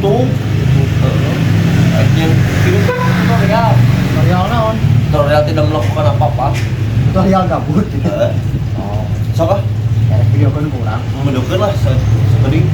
YouTube. Heeh. Akhirnya Tutorial. Tutorial naon? Tutorial tidak melakukan apa-apa. Tutorial gabut. Heeh. Oh, Sok ah, ya video kan kurang. mendokeun lah sekeding.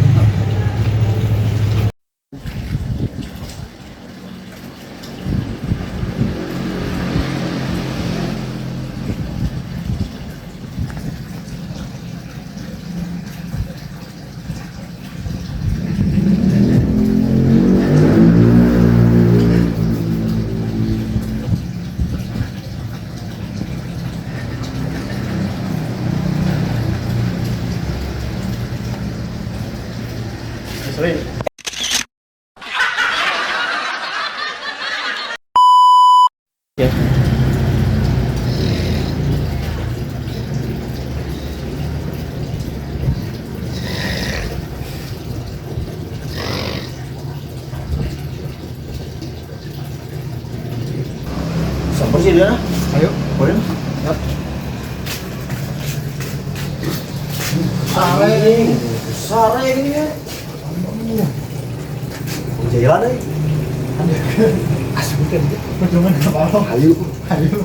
Sering. Ya. Sampai sih dia. Ayo. Boleh. Yap. Sare. Sare ini ya. Jalan euy. Asik kan. Percuma apa? Ayo. Ayo.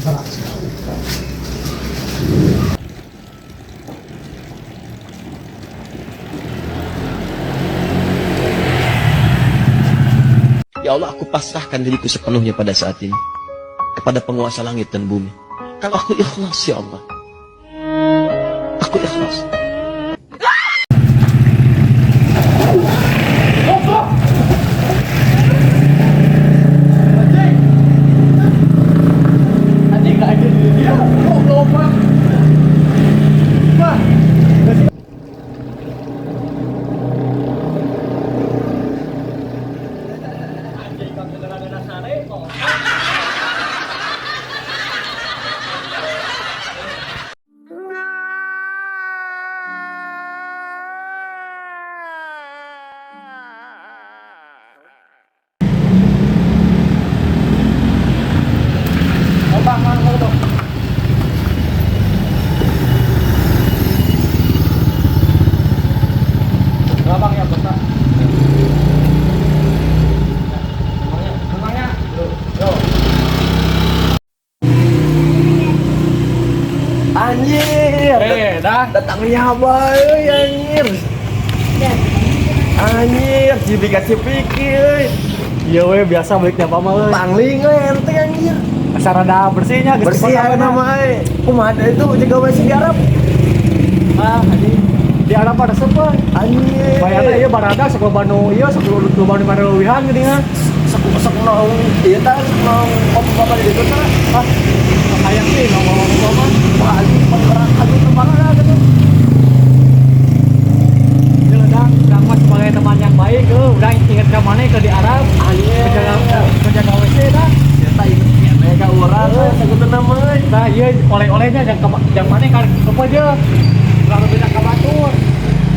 Berat sekali. Ya Allah, aku pasrahkan diriku sepenuhnya pada saat ini kepada penguasa langit dan bumi. Kalau aku ikhlas, ya Allah. Aku ikhlas. Anjing enggak ada di dia. Goblok, Pak. Wah. Anjing kamu gara-gara sare kok. Oh, Bang, bang, bang, bang. Berapa, Bang, ya, besar? Emangnya? Yo. Anjir. Eh, dah. Datang nyaba euy anjir. Anjir, cipika-cipiki euy. Iya we biasa balik nyapa mah euy. Pangling euy ente anjir. Asa rada bersihnya geus Bersih dipotong aya nama euy. Kumaha da itu jaga WC di Arab. Ah, anjing. Di Arab pada resep euy. Anjir. Bayarna ieu barada sok loba nu ieu sok loba nu leuwihan geuningan. Sok sok nong ieu tah sok nong bapak-bapak di ditu tah. Ah, hayang sih ngomong-ngomong mah. Wah, anjing penggerak anjing kemana gitu. Ya udah, urang mah sebagai teman yang baik euy, urang inget ka maneh ke di Arab. Anjir. Kejaga WC dah. Eta inget keneh ka urang euy sakitu mah euy. Nah, iya oleh-olehnya yang ke yang mana kan ke aja. Lalu beda ka batur.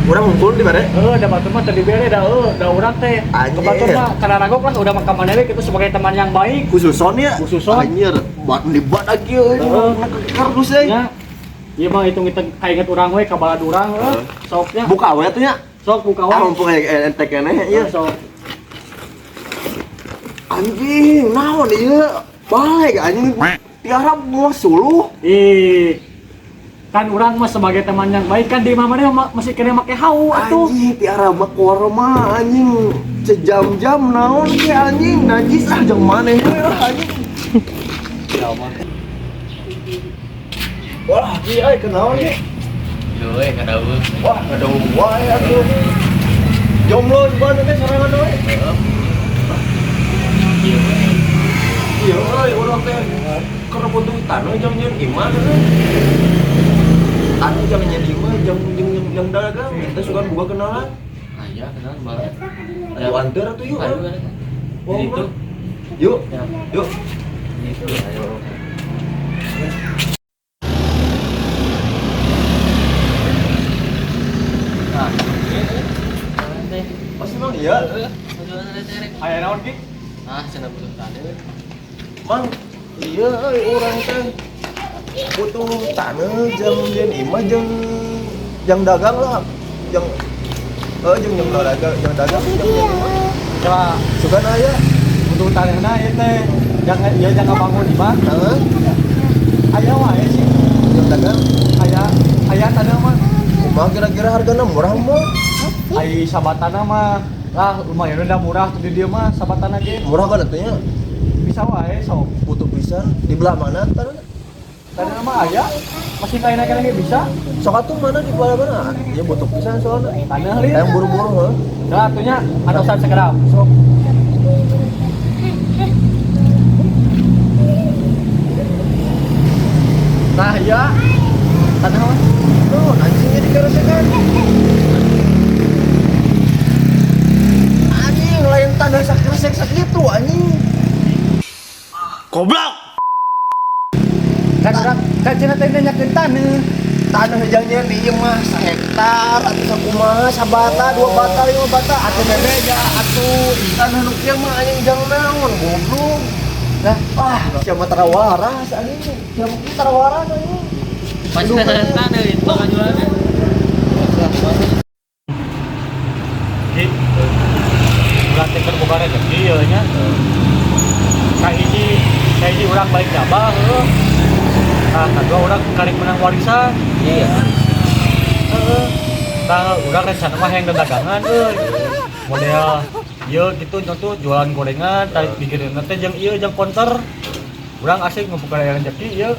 Urang ngumpul di mana? Heeh, da batur mah teu dibere da heuh, da urang teh. Anjir. Ke batur mah kana ragok lah udah mah ka maneh we kitu sebagai teman yang baik. Khususon ya? Khususon. Anjir, bat dibat lagi euy. Heeh. Kardus euy. Ya. Ieu mah hitung-hitung kainget urang we ka balad urang heuh. Soknya. Buka we atuh nya. Sok buka Ah, wae. mumpung aya ente keneh ieu. Iya, sok. Anjing, naon ieu? Balik anjing. Di Arab mah suluh. Ih. Kan urang mah sebagai teman yang baik kan di mana masih kena make hau atuh. Anjing, di Arab mah korma anjing. Sejam-jam naon ke anjing, najis ah jeung maneh we lah anjing. Ya mah. Wah, ieu euy kenaon ge? Yo, eh, kada Wah, ngadawu wae atuh. Jomblo juga teh sorangan we. Iya euy, urang teh keur butuh tanah jang nyeun imah euy. Anu jang nyeun imah jang jeung jeung dagang eta sugan boga kenalan. Aya kenal banget. Ayo anter atuh yuk. Ayo, ah. ayo. Oh, Jadi itu. mah. Yuk. Ya. Yuk. Itu ayo. Nah, ini. Oh, emang iya. teh. Aya naon Ki? Ah, cenah butuh taneuh. Mang, iya euy urang teh butuh taneuh jeung jeung imah jeung jang dagang lah. Jang jeung jang dagang, jang dagang jeung jeung imah. Coba Sugan aya. butuh taneuhna ieu teh. Jangan ieu jangan bangun imah. Heeh, Aya wae sih. jang dagang. Aya aya taneuh mah. Kumaha kira-kira hargana murah mah? Ai sabatana mah lah lumayan udah murah tuh di dieu mah sabatana ge. Murah kan atunya? Bisa wae sok. Butuh pisan di belah mana taneuhna? Taneuhna mah aya. Masih kaina kena ge bisa. Sok atuh mana di belah mana? Ya butuh pisan soalnya. Taneuh lieu. Yang buru-buru heuh. Nah, atunya atosan sekedap. Sok. Nah, iya. Taneuh mah. Tuh, anjingnya dikeresekan. Anjing, lain tanah sakeresek sakitu anjing. Kan urang kan cenah teh nanyakeun taneuh. Tanah jangnya di ieu mah sahektar atau sakumaha sabata dua bata lima bata Atuh bebe ya atuh. tanah nu kieu mah anjing jang naon goblok. Lah, Wah, siapa tarawaras anjing. Siapa kieu tarawaras anjing. Pasti taneuh itu bakal jualannya. Ki. Urang teh keur boga rezeki ieu nya. Kahiji, kahiji urang balik jabah heuh. Nah, kadua urang karek menang warisan. Iya. Heeh. Tah urang rencana mah hayang dagangan euy. Model ieu gitu contoh jualan gorengan, tarik pikireunna teh jeung ieu jeung konter. Urang asik ngumpulkeun rezeki ieu.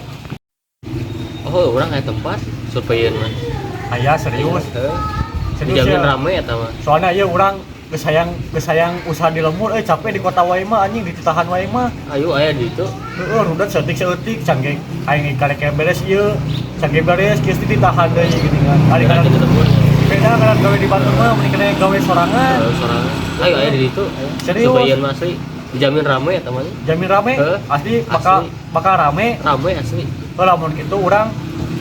Oh, urang aya tempat surveyeun mah. Aya serius. Heeh. Serius Dijamin ya. rame eta mah. Soalnya ieu urang geus hayang usaha di lembur euy capek di kota wae mah anjing dititahan wae mah. Ayo aya di ditu. Heeh, rudet saeutik-saeutik can ge aing karek beres ieu. Can ge beres geus dititahan deui geuningan. Ari Beda kana di lembur. beda kana gawe di Bandung mah mending kena gawe sorangan. Heeh, sorangan. Ayo aya di ditu. Serius. Surveyeun mah asli. Dijamin rame eta mah. Jamin rame, Heeh. asli bakal Asli. bakal rame. Rame asli. Heuh lamun kitu urang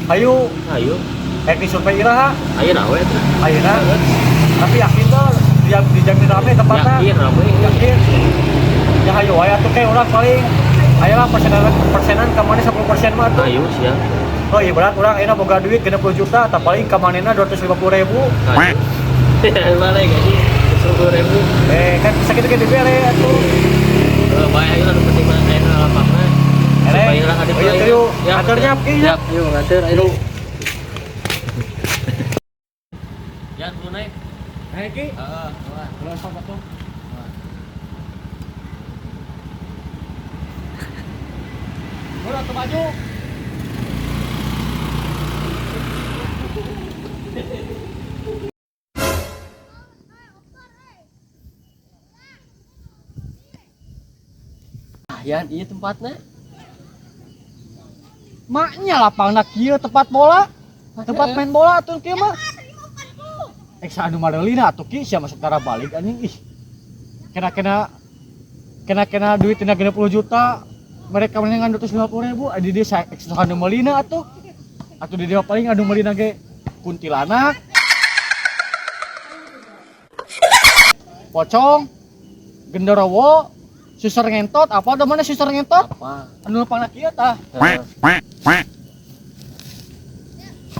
hayu Ayo. rek disurvei iraha Ayo nawe eta. ayeuna. Tapi yakin tuh dijamin rame tempatna. Yakin rame. Yakin. Ya hayu wae atuh ke urang paling ayolah persenan persenan ka mana 10% mah atuh. Ayo siap. Oh iya berat urang ayeuna boga duit 60 juta tah paling ka manehna 250.000. Ayo. Balik anjing. 10.000. Eh kan bisa kitu ge dibere atuh. Eh, bae ayo anu penting mah aya lapangna. Eleh. Surveyeun lah ka ditu. Oh iya, ayo. ayo. Ya, Aturnya, Ki, ya. Siap, ayo ngatur ayo. Ya, kudu naik. Naik Ki. Heeh, Ulah sok atuh. Ulah atuh maju. Ah, yan ieu tempatna. Maknya lapangna kieu tempat bola. Tempat main bola atuh kieu mah. Eh anu mareulina atuh ki sia masuk tara balik anjing ih. Kena-kena duit tina 60 juta. Mereka mendingan 250.000 adi dia anu meulina atuh. Atuh di dia paling anu meulina ge kuntilanak. Pocong, genderuwo, suster ngentot, apa ada mana suster ngentot? Apa? Anu lapangna kieu tah. Heeh.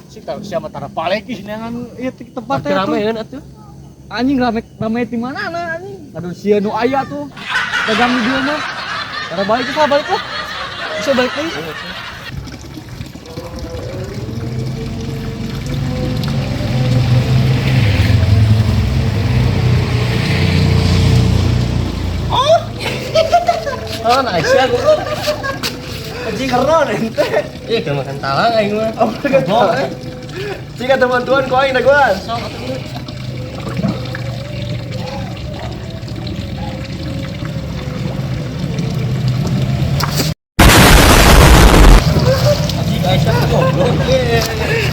Sih tahu siapa tara balik ih neangan ieu tempat teh Rame atuh. kan atuh. Anjing rame rame di mana na anjing. Aduh sia nu aya tuh. Dagang di dieu mah. Tara balik lah balik lah. Bisa balik lagi. Oh, nah sia goblok. Anjing keren ente. Iya, keur makan talang aing mah. Oh, goblok. Jika teman-teman ku aing dagoan. Sok atuh. Anjing Aisyah goblok.